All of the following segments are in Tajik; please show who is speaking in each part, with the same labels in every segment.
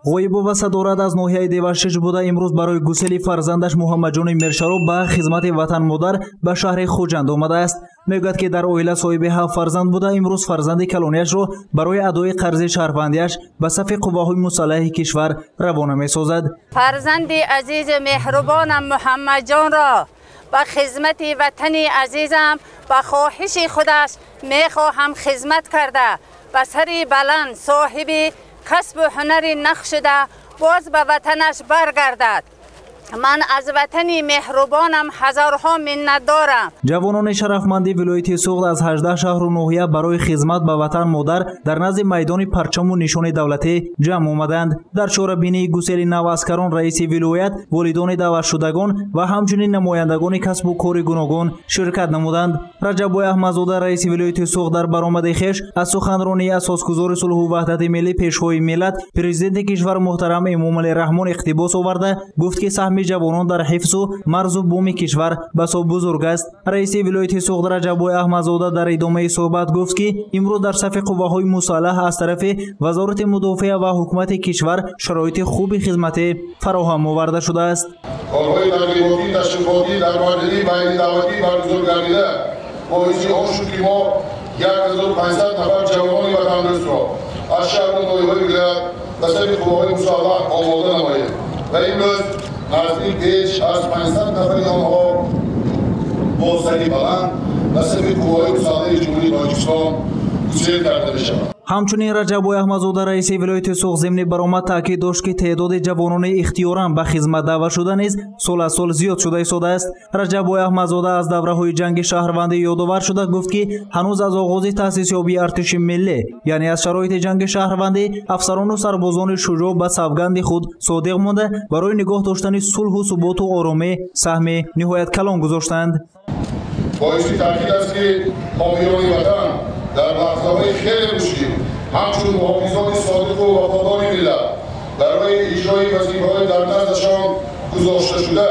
Speaker 1: Ғоибова садорат аз ноҳияи Деваштич буда, имрӯз барои гусели фарзандаш Муҳаммадҷони Миршароб ба хизмати ватанмодар ба шаҳри Хуҷанд омадааст. Мегӯяд, ки дар оила соҳиби 7 фарзанд буда, имрӯз фарзанди калонияшро барои адои қарзи шаҳрвандиаш ба сафи қувваҳои мусаллаҳи кишвар равона месозад.
Speaker 2: Фарзанди азизу меҳрубонам Муҳаммадҷонро ба хизмати ватани азизам ба хоҳиши худаш мехоҳам хизмат карда, ба сари баланд соҳиби касбу ҳунари нақ шуда боз ба ватанаш баргардад. Ман аз ватани меҳрубонам ҳазорҳо миннат дорам.
Speaker 1: Ҷавонони шарафманди вилояти Суғд аз 18 шаҳру ноҳия барои хизмат ба ватан модар дар назди майдони парчаму нишони давлатӣ ҷамъ омаданд. Дар чорабинии гусели наваскарон раиси вилоят, волидони даъватшудагон ва ҳамчунин намояндагони касбу кори гуногун ширкат намуданд. Раҷаббой Аҳмадзода, раиси вилояти Суғд, дар баромади хеш аз суханронии асосгузори сулҳу ваҳдати миллӣ, пешвои миллат, президенти кишвар муҳтарам Эмомалӣ Раҳмон иқтибос оварда гуфт, ки саҳми ҷавонон дар ҳифзу марзу буми кишвар басо бузург аст. Раиси вилояти Суғд Раҷаббой Аҳмадзода дар идомаи суҳбат гуфт, ки имрӯз дар сафи қувваҳои мусаллаҳ аз тарафи Вазорати мудофиа ва ҳукумати кишвар шароити хуби хизматӣ фароҳам оварда шудааст.
Speaker 3: Корҳои тарғиботӣ, ташвиқотӣ дар марҳилаи байнидавлатӣ баргузор гардида боиси он шуд, ки мо 1500 нафар ҷавонони ватандӯстро аз шаҳру ноҳияҳои вилоят ба сафи қувваҳои мусаллаҳ омода намоем ва имрӯз наздик беш аз 500 нафари онҳо бо сари баланд ба сафи қувваҳои мусаллаҳи Ҷумҳурии Тоҷикистон гусел карда мешаванд.
Speaker 1: Ҳамчунин Раҷаббой Аҳмадзода, раиси вилояти Суғд, зимни баромад таъкид дошт, ки теъдоди ҷавонони ихтиёран ба хизмат даъватшуда низ сол аз сол зиёд шуда истодааст. Раҷаббой Аҳмадзода аз давраҳои ҷанги шаҳрвандӣ ёдовар шуда гуфт, ки ҳанӯз аз оғози таъсисёбии артиши миллӣ, яъне аз шароити ҷанги шаҳрвандӣ, афсарону сарбозони шуҷоъ ба савганди худ содиқ монда, барои нигоҳ доштани сулҳу суботу оромӣ саҳми ниҳоят калон гузоштанд.
Speaker 3: Боиси таъкид аст, ки ҳомиёни ватан дар лаҳзаҳои хеле мушкил ҳамчун муҳофизони содиқу вафодори миллат барои иҷрои вазифаҳои дар наздашон гузошташуда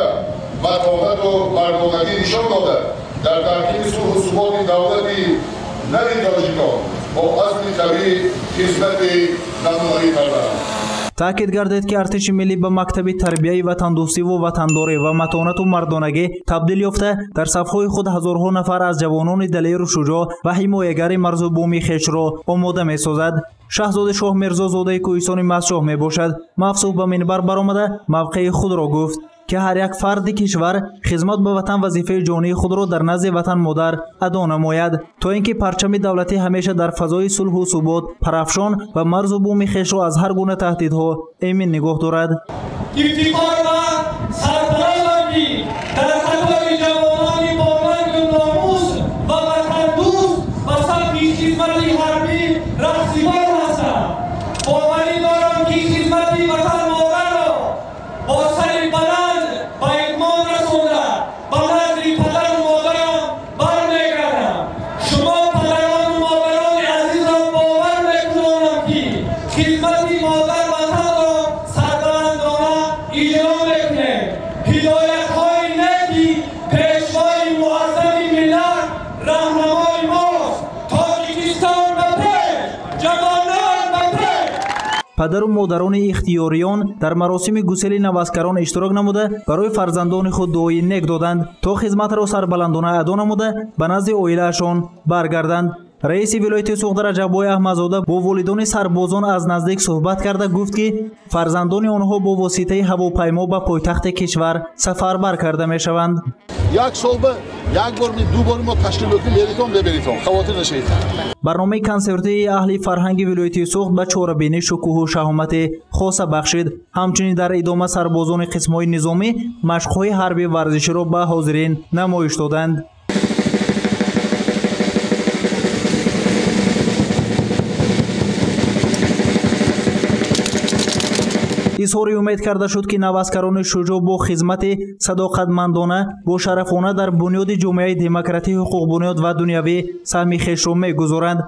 Speaker 3: матонату мардонагӣ нишон дода, дар таҳкими сулҳу суботи давлати нави тоҷикон бо азми қавӣ хизмати намунаӣ карданд.
Speaker 1: Таъкид гардид, ки артиши миллӣ ба мактаби тарбияи ватандӯстиву ватандорӣ ва матонату мардонагӣ табдил ёфта, дар сафҳои худ ҳазорҳо нафар аз ҷавонони далеру шуҷоъ ва ҳимоягари марзу буми хешро омода месозад. Шаҳзоди Шоҳ Мирзозодаи кӯҳистони Мастшоҳ мебошад. Мавсуф ба минбар баромада мавқеи худро гуфт, ки ҳар як фарди кишвар хизмат ба ватан вазифаи ҷонии худро дар назди ватан модар адо намояд, то ин ки парчами давлатӣ ҳамеша дар фазои сулҳу субот парафшон ва марзу буми хешро аз ҳар гуна таҳдидҳо эмин нигоҳ дорад.
Speaker 4: Ифтихор ва сарфарозам, ки дар қатори ҷавонони бонангу номус ва ватандӯст ба сафи хизмати ҳарбӣ раҳсипор ҳастам. Боварӣ дорам, ки хизмати ватан модарро бо сари баланд ба итмом расонда ба назди падару модарам бармегардам. Шумо падарону модарони азизро бовар мекунонам, ки хизмати модар ватанро сарбаландона иҷро мекунем. Ҳидоятҳои неки пешвои муаззами миллат раҳнамои мост. Тоҷикистон ба пеш, ҷавонон ба пеш!
Speaker 1: Падару модарони ихтиёриён дар маросими гусели наваскарон иштирок намуда, барои фарзандони худ дуои нек доданд, то хизматро сарбаландона адо намуда ба назди оилаашон баргарданд. Раиси вилояти Суғд Раҷаббой Аҳмадзода бо волидони сарбозон аз наздик суҳбат карда гуфт, ки фарзандони онҳо бо воситаи ҳавопаймо ба пойтахти кишвар сафарбар карда мешаванд.
Speaker 3: Як сол ба як бор, ду бор мо ташкил мекунем, меритон, меберитон, хавотир нашавед.
Speaker 1: Барномаи консертии аҳли фарҳанги вилояти Суғд ба чорабинӣ шукӯҳу шаҳомати хоса бахшид. Ҳамчунин дар идома сарбозони қисмҳои низомӣ машқҳои ҳарби варзиширо ба ҳозирин намоиш доданд. Изҳори умед карда шуд, ки наваскарони шуҷоъ бо хизмати садоқатмандона, бошарафона дар бунёди ҷомеаи демократӣ, ҳуқуқбунёд ва дунявӣ саҳми хешро мегузоранд.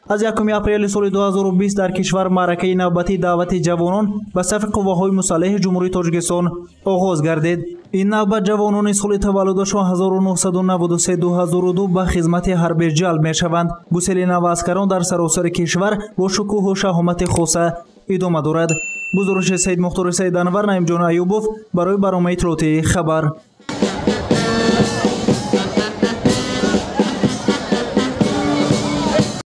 Speaker 1: Аз 1 апрели соли 2020 дар кишвар маъракаи навбатии даъвати ҷавонон ба сафи қувваҳои мусаллаҳи Ҷумҳурии Тоҷикистон оғоз гардид. Ин навбат ҷавонони соли таваллудашон 1993-2002 ба хизмати ҳарбӣ ҷалб мешаванд. Гусели наваскарон дар саросари кишвар бо шукӯҳу шаҳомати хоса идома дорад. Гузориши Саидмухтори Саиданвар, Наимҷон Аюбов барои барномаи иттилоотии «Хабар».